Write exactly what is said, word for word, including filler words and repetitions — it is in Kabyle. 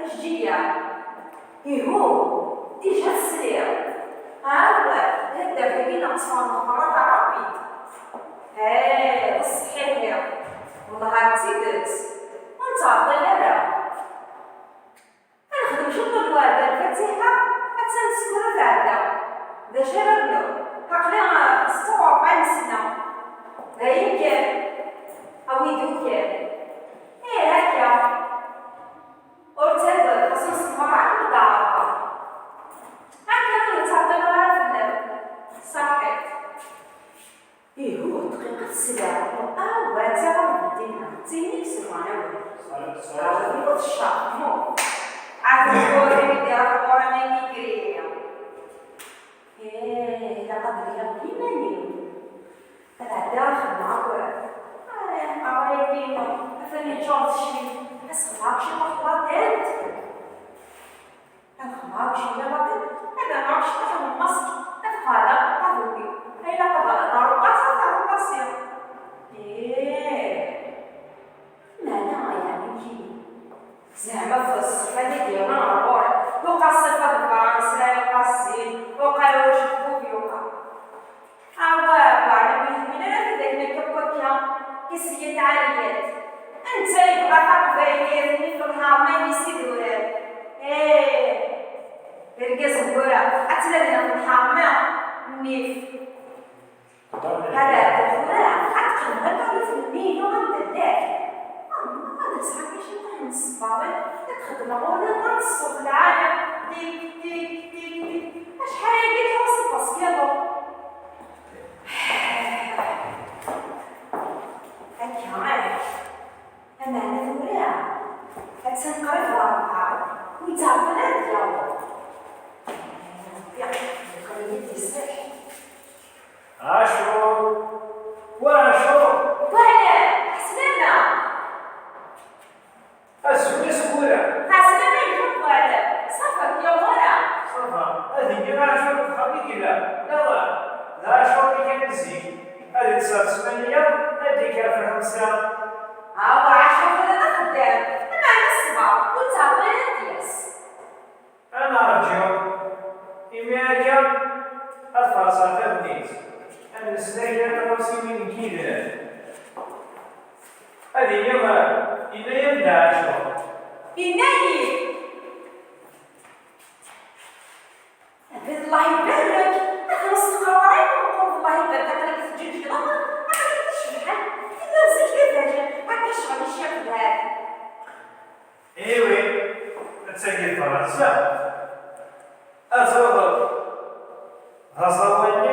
Ǧǧiya. Ihu, déjà tesliḍ. Awah, taddart-agi neɣ ttfehmeɣ merra d Ṛabbi. Hey, d ṣṣeḥ ihi. Wellah ar d tidet. Ur nettɛeṭṭil ara. Ad nexdem ciṭ n lweɛda, lfatiḥa, attan tsekkura tɛedda. D acu ara rnuɣ? Aql-i, ah, ɣef setta u ṛebɛin sna. D ayen kan. Awi-d ukan. Ih, akka. Ur ttagad, xas nṣebber akken d-ɛerḍeɣ. Akka ur ttɛeṭṭileɣ ara fell-am. Ṣaḥit. Ihu, dqiqa tesla. Aw, ata ɣer Bedina, d tin i yesebɣen awal. Aw, yiwet cceṛ, mu. Ɛad ur i d-iruḥ ɣur-m imigri. Ih, ilaq ad d-lhiɣ d iman-iw. Ad ɛeddiɣ ad xedmeɣ akk, ah, aqrayagi-inu, atan yeččur d ccmit, ad s-xedmeɣ akk ciṭuḥ n latent. Ad xedmeɣ akk cwiya latent, ad rnuɣ akk ciṭuḥ n lmask, ad qeɛdeɣ aqadum-iw. Ma ilaq ad, ad aruqas, ad aruqasiɣ. Ih. Meɛna, yeɛni, nekkini. Zeɛma f ṣṣeḥ ad d-yawi ɣer ɣur-i, uqa ṣṣifa d Fransa, uqa zzin, uqa ucebbub, uqa. Awa, Rebbi ur yehmil ara tidak n akka n wakka, i siyat ɛaliyat. Anta yebɣa taqbaylit mi tebḥer ma yis idurar? Ih, irgazen tura ad ttnadin ɣef lḥerma, nnif. Hada tura ad teqqnem akka ɣef lmil anda llan. Ad nesɛa kan ciṭuḥ n ṣṣbaḍin, ad xedmeɣ ula d ṣṣut lɛali, tik, tik, tik, tik. Acḥal aya i tḥewṣeḍ baskiḍu. Akka, ah. Ameɛna tura, attan qrib ɣer rebɛa, ur yettɛeṭṭil ara ad d-yaweḍ. Rebbi yeqqen-iyi-d iṣiḥ. Ɛacur! Wa Ɛacur! Wala! Ɛeslama! Azul a Segura! Ɛeslama-inek a Wala! Ṣafa, ur k-yuɣ wara! Ṣafa, ad iniɣ Ɛacur deg uxxam i yella, neɣ d Ɛacur-nni kan n zik, ad iṭṭes ɣef ssmaniya, ad d-ikker ɣef lxemsa. Awa, Ɛacur tura d axeddam, ameɛna ṣṣber, ur yettɛeṭṭil ara ad d-yas. Ad nerǧu, imi akka ad farṣeɣ tagnit, ad nesla kra n tɣawsiwin n yidran. Ad iniɣ, yenna-yam-d Ɛacur. Yenna-yi! Abrid, Allah ibarek! Ad nesteqra ɣer ayen meqqer, Allah ibarek, aql-ak teǧǧuǧgeḍ, aql-ak tcebḥeḍ, tella zik d aberkan, akka ccɣel i cciɣ tebɛed. Iwi, ad tagi d Fransa, ad truḍeḍ d aẓawan